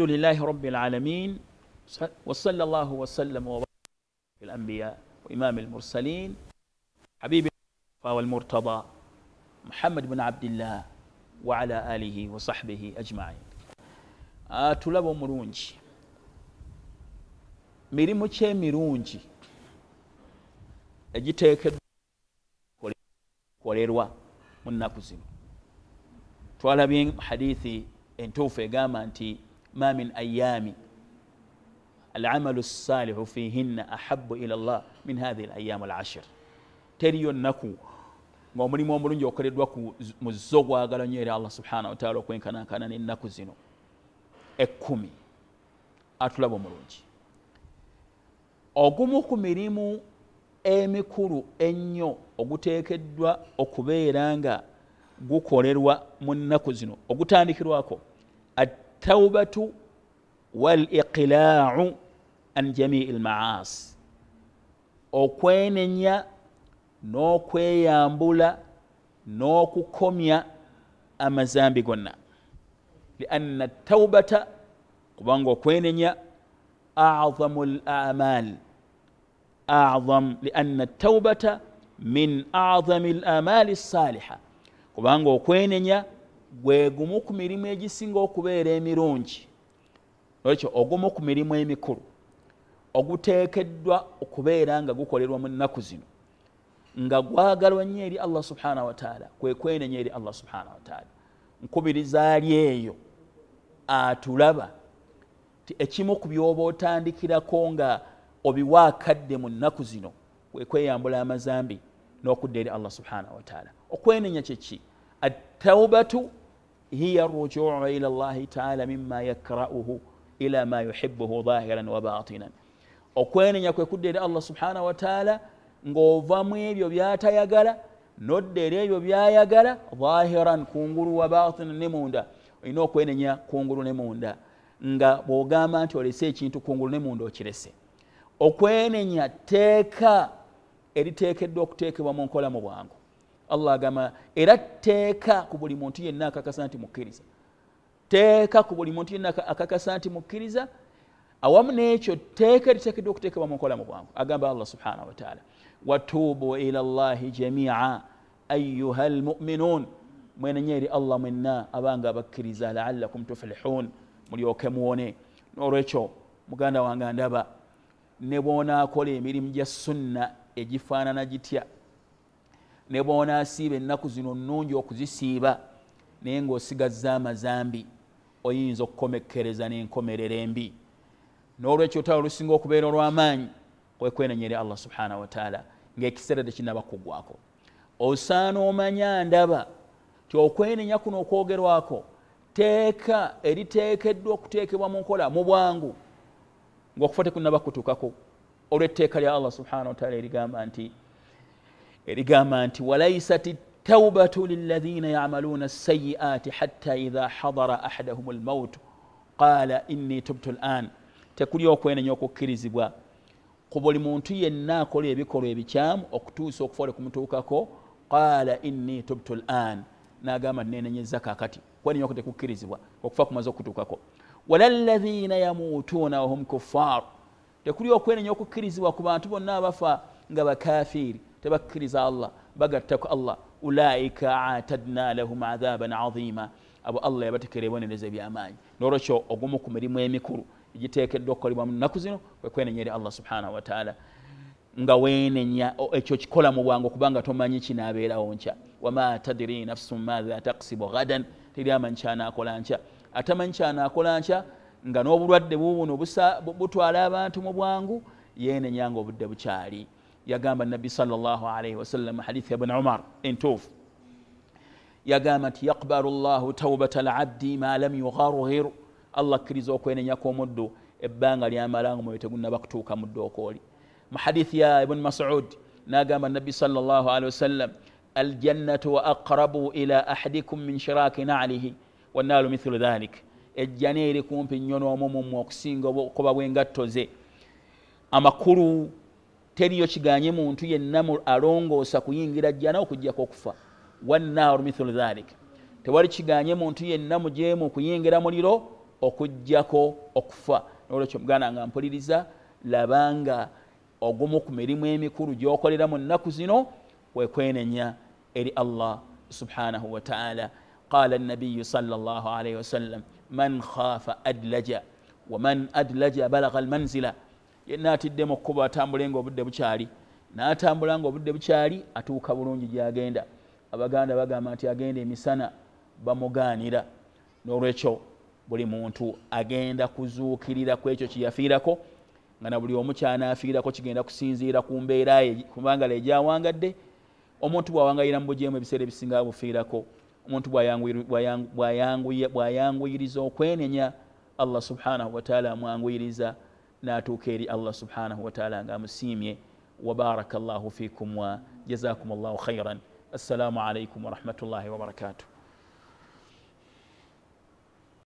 لله رب العالمين وصلى الله وسلم وبارك الأنبياء وإمام المرسلين حبيب والمرتضى محمد بن عبد الله وعلى آله وصحبه أجمعين. Tulaba omulungi, mirimu ki emirungi egiteekeddwa kolerwa mu nnaku zino? Twalabye hadithi entuufu egamba nti ma min ayami alamalu ssalihu fihinna ahabu ila llah min hathihi alayamu alashir, teriyo nnaku ng'omulimu omulungi okoleddwa mu zo gwagala nnyo eri Allah subhanahu wataala okwenkanankana n'ennaku zino 10. Atulaba omulungi, ogumu ku mirimu emikulu ennyo oguteekeddwa okubeera nga gukolerwa mu nnaku zino ogutandikirwako attaubatu wal iqlaau an jamii lmaasi, okwenenya n'okweyambula n'okukomya amazambi gonna. Lianna taubata, kubanga okwenenya azamu lamal, azam, lianna taubata min azami lamali saliha, kubanga okwenenya gwe gumu ku mirimu egisinga okubeera emirungi. Olwekyo ogumu ku mirimu emikulu oguteekeddwa okubeera nga gukolerwa mu nnaku zino nga gwagalwa nnyo eri Allah subhanahu wataala kwe kwenenya eri Allah subhanahu wataala. Nkubiriza ali eyo atulaba ti ekimu ku byoba otandikirako nga obiwa akadde mu nnaku zino kwe kweyambula amazambi n'okudda eri Allah subhanahu wataala. Okwenenya kyeki? Attaubatu hiya rujuu ila llahi taala mima yakrauhu ila ma yuhibuhu dhahiran wa batinan. Okwenenya kwe kudda eri Allah subhanahu wataala ng'ovamu ebyo byatayagala nodda eri ebyo byayagala, dhahiran kungulu wa batinan ne munda. Olina okwenenya kungulu ne munda, nga bw'ogamba nti olese ekintu kungulu ne munda okirese. Okwenenya tteeka eriteekeddwa okuteekebwa mu nkola mu bwangu. Allah agamba era tteeka ku buli muntu yenna akakasa nti mukkiriza, tteeka ku buli muntu yenna akakasa nti mukkiriza. Awamu n'ekyo tteeka eriteekeddwa okuteekebwa mu nkola mu bwangu. Agamba Allah subhanahu wataala, watuubu ila llahi jamia ayuha lmuminun, mwenenye eri Allah mwenna abanga abakkiriza, laalakum tuflihun, mulyoke muwone. N'olwekyo muganda wange ndaba ne bw'onaakola emirimu gya sunna egifaanana gitya, ne bw'onaasiiba ennaku zino nnungi okuzisiiba, naye ng'osigazza amazambi, oyinza okukomekkereza n'enkomerero embi. N'olwekyo olutalo olusinga okubeera olw'amaanyi kwe kwenenya eri Allah subhanahu wataala ng'ekiseera tekinnaba kuggwako. Osaana omanya ndaba ti okwenenya kuno okwogerwako tteeka eriteekeddwa okuteekebwa mu nkola mu bwangu ng'okufa tekunnaba kutuukako, olw'etteeka lya Allah subhanahu wataala erigamba nti walaisat taubatu lilladhina yamaluuna sayiati hatta idha hadara ahadahum lmautu qala inni tubtu lan. Tekuli okwenenya okukkirizibwa ku buli muntu yenna akola ebikolwa ebikyamu okutuusa okufa lwe kumutuukako, qala inni tubtu lan, n'agamba nenenyeza kaakati. Kwenenya okwo tekukkirizibwa okufa kumaze okutuukako. Wala ladhina yamuutuuna wahum kuffar, tekuli okwenenya okukkirizibwa ku bantu bonna abafa nga bakafiiri, tebakkiriza Allah, bagatta ku Allah. Ulaika atadna lahum adhaban azima, abo Allah yabatekera ebibonerezo ebyamaanyi. N'olwekyo ogumu ku mirimu emikulu egiteekeddwa okukolebwa mu nnaku zino kwe kwenenya eri Allah subhanahu wataala, nga weenenya ekyo kikola mu bwangu kubanga tomanyi kinaabeerawo nkya. Wama tadiri nafsun madha taksibu ghadan, teri amanyi kyanaakola nkya. Atamanyi kyanaakola nkya nga n'obulwadde bubuno butwala abantu mu bwangu, yeenenya nga obudde bukyali. Yagamba Nabbi sallallahu alaihi wasallam, hadithi ya Ibn Umar entuufu, yagamba nti yaqbalu llahu taubata alabdi ma lam yugharghir, Allah akkiriza okwenenya kw'omuddu ebbanga lyamala nga omwoyo tegunnaba kutuuka mu ddookooli. Mu hadithi ya Ibn Masud n'agamba Nabbi sallallahu alaihi wasallam, aljannatu wa aqrabu ila ahadikum min shiraki nalihi wannaalu mithlu dhalik, ejjana eri kumpi nnyo n'omu mummwe okusinga obukoba bw'engatto ze. Amakulu teriyo kiganye muntu yenna alongoosa kuyingira jjana okuggyako okufa. Wannaaru mithlu dhalik, tewali kiganye muntu yenna mujeemu kuyingira muliro Okuggyako okufa. Nolwekyo muganda nga mpuliriza, labanga ogumu ku mirimu emikulu gyokolera mu nnaku zino kwekwenenya eri Allah subhanahu wataala. Qala nabiyu sal llah alaihi wasallam, man khafa adlaja waman adlaja balagha almanzila. Yenna atidde mu kkubo atambule nga obudde bukyali, n'atambula nga obudde bukyali, atuuka bulungi gyagenda. Abaganda bagamba nti agenda emisana bamugaanira. N'olwekyo buli muntu agenda kuzuukirira ku ekyo kyeyafiirako, nga na buli omu kyanaafiirako kigenda kusinziira ku mbeera ye, kubanga legyawangadde. Omuntu bw'awangayira mu bujeemu, ebiseera ebisinga bufiirako. Omuntu bw'ayanguyiriza okwenenya, Allah subhanahu wataala amwanguyiriza n'atuuka eri Allah subhanahu wataala nga amusiimye. Wabaraka llahu fikum wa jazakum llahu khairan. Assalamu alaikum warahmatullahi wabarakatuh.